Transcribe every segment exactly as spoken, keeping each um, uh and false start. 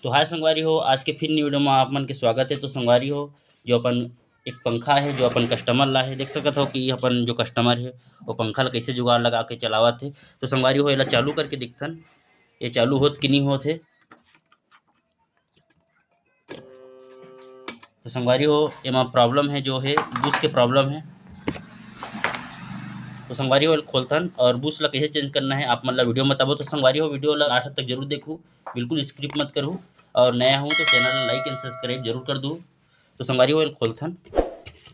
तो हाय संगवारी हो, आज के फिर न्यू वीडियो में आप मन के स्वागत है। तो संगवारी हो, जो अपन एक पंखा है, जो अपन कस्टमर ला है, देख सकत हो कि अपन जो कस्टमर है, वो पंखा ला कैसे जुगाड़ लगा के चलावत है। तो संगवारी हो, एला चालू करके देखथन, ये चालू होत कि नहीं होत है। तो संगवारी हो, एमा प्रॉब्लम है, जो है बूस के प्रॉब्लम है। तो संगवारी हो, खोलथन और बूस ला कैसे चेंज करना है, आप मन ला वीडियो में बताबो। तो संगवारी हो, वीडियो ला लास्ट तक जरूर देखू, बिल्कुल स्किप मत करू। और नया हूँ तो चैनल ला लाइक एंड सब्सक्राइब जरूर कर दू। तो संगवारी हो, खोलथन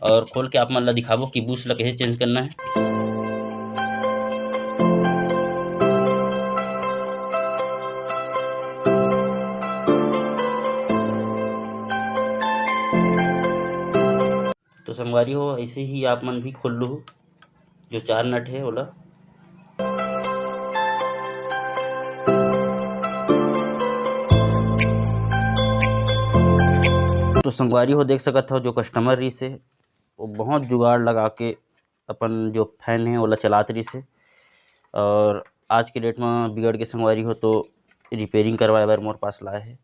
और खोल के आप मन ला दिखाबो कि बूस ला कैसे चेंज करना है। तो संगवारी हो, ऐसे ही आप मन भी खोल लू जो चार नट है ओला। तो संगवारी हो, देख सकत हो, जो कस्टमर रहिस हे, वो बहुत जुगाड़ लगा के अपन जो फैन है ओला चलात रहिस हे। और आज के डेट में बिगड़ के संगवारी हो, तो रिपेयरिंग करवाए बर मोर पास लाए हे।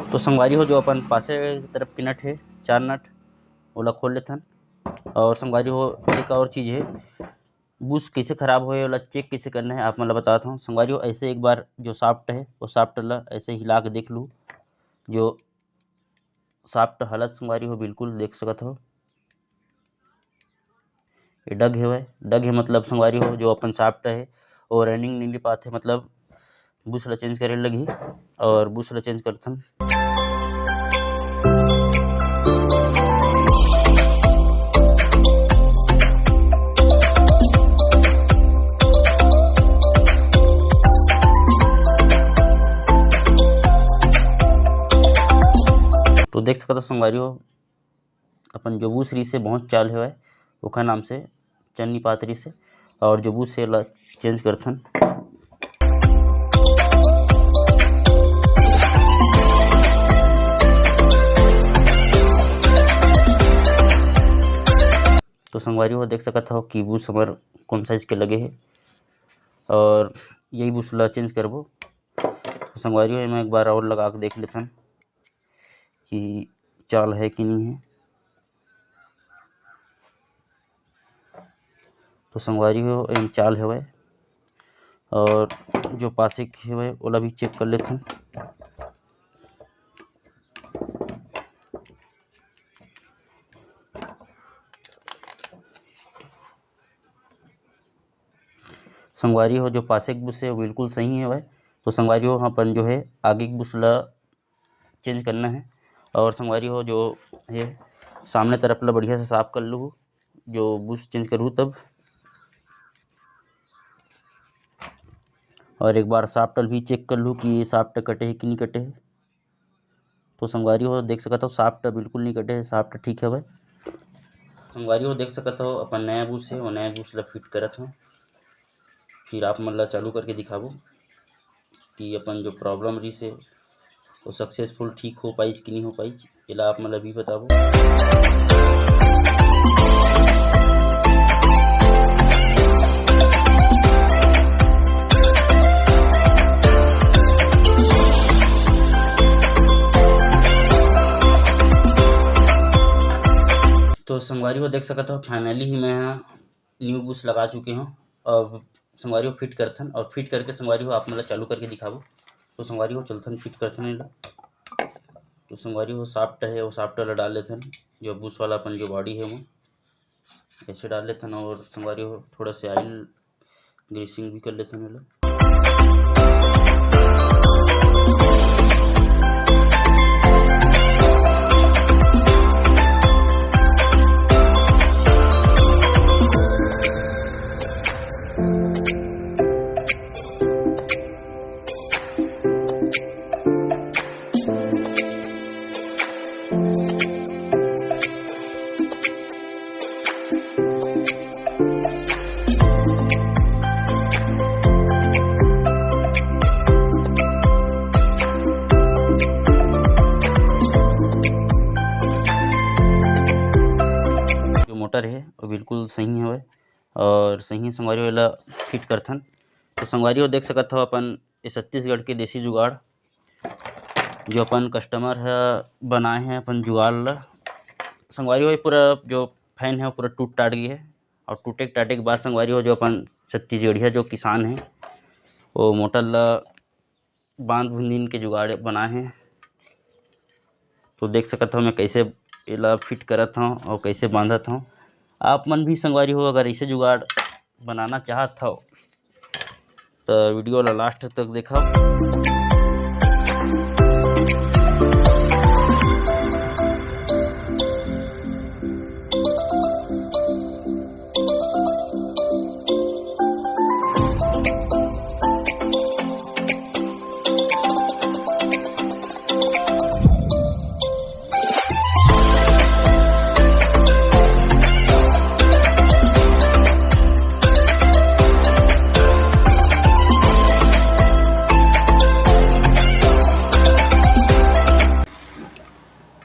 तो संगवारी हो, जो अपन पासे तरफ के नट है, चार नट, ओला खोल लेथन। और संगवारी हो, एक और चीज़ है, बूस कैसे खराब होए, ओला चेक कैसे करना है, आप मन ला बतात हूँ। संगवारी हो, ऐसे एक बार जो शाफ्ट है, वो शाफ्ट ला ऐसे हिला के देख लू, जो शाफ्ट हलत संगवारी हो, बिल्कुल देख सकत हो, ये डग हेवय। डग हे मतलब संगवारी हो, जो अपन शाफ्ट है, वो रनिंग नहीं ले पाते, मतलब बूस ला चेंज करे लगही। और बूस ला चेंज करथन। तो देख सकत हो संगवारी हो, अपन जो बूस रहिस हे बहुत चाल हेवय, ओखर नाम से चन्नी पात रहिस हे। और जो बूस हे, एला चेंज करथन। तो संगवारी हो, देख सकत हो कि बूस हमर कौन साइज के लगे हे, और यही बूस ला चेंज करबो। तो संगवारी हो, एमा एक बार और लगा के देख लेथन कि चाल है कि नहीं है। तो संगवारी हो, एम चाल हेवय, और जो पासे के हेवय, ओला भी चेक कर लेथन। संगवारी हो, जो पासे के बूस हे, वो बिल्कुल सही हेवय। तो संगवारी हो, अपन जो है आगे के बूस ला चेंज करना है। और संगवारी हो, जो ये सामने तरफ ला बढ़िया से साफ कर लू, जो बूस चेंज करू तब। और एक बार शाफ्ट ल भी चेक कर लू कि ये शाफ्ट कटे है कि नहीं कटे है। तो संगवारी हो, देख सकत हो, शाफ्ट बिल्कुल नहीं कटे है, शाफ्ट ठीक हवय। संगवारी हो, देख सकत हो, अपन नया बूस है, वो नया बूस ला फिट करत हो। फिर आप मन ला चालू करके दिखाबो कि अपन जो प्रॉब्लम रहिस हे, वो सक्सेसफुल ठीक हो पाइस कि नहीं हो पाइस, एला आप मन ला भी बताबो। तो संगवारी हो, देख सकत हो, finally ही मैं न्यू बूस लगा चुके हूँ। अब संगवारी हो फिट करथन, और फिट करके संगवारी हो आप मन ला चालू करके दिखाबो। तो संगवारी हो चलथन फिट करथन एला। तो संगवारी हो शाफ्ट है, वो शाफ्ट ला डाल लेथन, जो बूस वाला अपन जो बॉडी है वो ऐसे डाल लेथन, और संगवारी हो थोड़ा से ऑयल ग्रीसिंग भी कर लेथन एला। हे, वो बिल्कुल सही हवय। और सही संगवारी हो, एला फिट करथन। तो संगवारी हो, देख सकत हव अपन ये छत्तीसगढ़ के देसी जुगाड़, जो अपन कस्टमर ह बनाए हे अपन जुगाड़ ल। संगवारी हो, ये पूरा जो फैन हे, वो पूरा टूट टाट गे हे। और टूटे टाटे के बाद संगवारी हो, जो अपन छत्तीसगढ़िया जो किसान हे, वो मोटर ल बांध बुंदिन के जुगाड़ बनाए हे। तो देख सकत हव, मैं कैसे एला फिट करत हव और कैसे बांधत हव। आप मन भी संगवारी हो, अगर ऐसे जुगाड़ बनाना चाहत हव, तो वीडियो ला लास्ट तक देखव।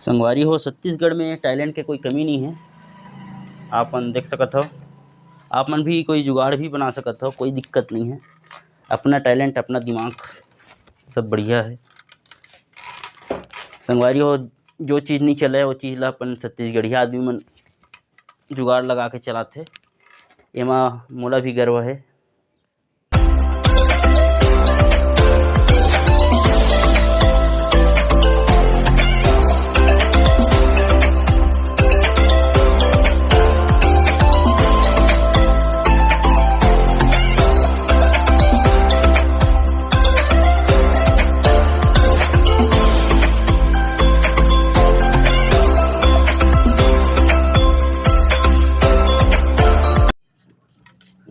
संगवारी हो, छत्तीसगढ़ में टैलेंट के कोई कमी नहीं है। आप मन देख सकत हो, आप मन भी कोई जुगाड़ भी बना सकत हो, कोई दिक्कत नहीं है। अपना टैलेंट, अपना दिमाग, सब बढ़िया है। संगवारी हो, जो चीज़ नहीं चले, वो चीज़ ला अपन छत्तीसगढ़िया आदमी मन जुगाड़ लगा के चलाथे। एमा मोला भी गर्व है।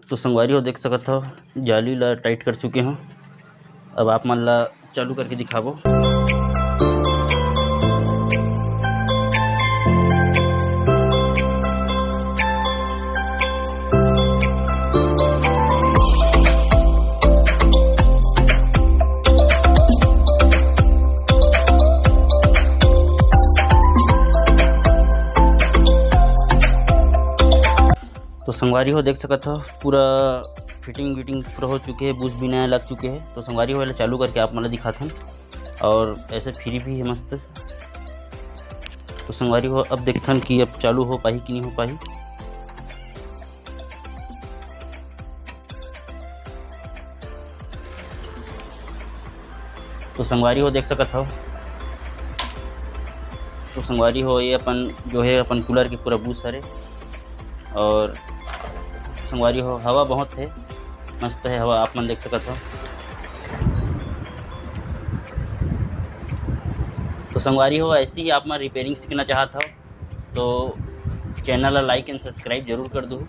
तो संगवारी हो, देख सकत हो, जाली ला टाइट कर चुके हों। अब आप मन ला चालू करके दिखाबो। तो संगवारी हो, देख सकत हो, पूरा फिटिंग विटिंग पूरा हो चुके हे, बूस भी नया लग चुके हे। तो संगवारी हो, एला चालू करके आप मन ला दिखाथन। और ऐसे फ्री भी है मस्त। तो संगवारी हो, अब देखथन कि अब चालू हो पाही कि नहीं हो पाही। तो संगवारी हो, देख सकत हो, तो संगवारी हो, ये अपन जो है, अपन कूलर के पूरा बूस हरे। और संगवारी हो, हवा बहुत है, मस्त है हवा, आप मन देख सकत हो। तो संगवारी हो, ऐसी ही आप मन रिपेयरिंग सीखना चाहत हो, तो चैनल ला like and subscribe जरूर कर दो।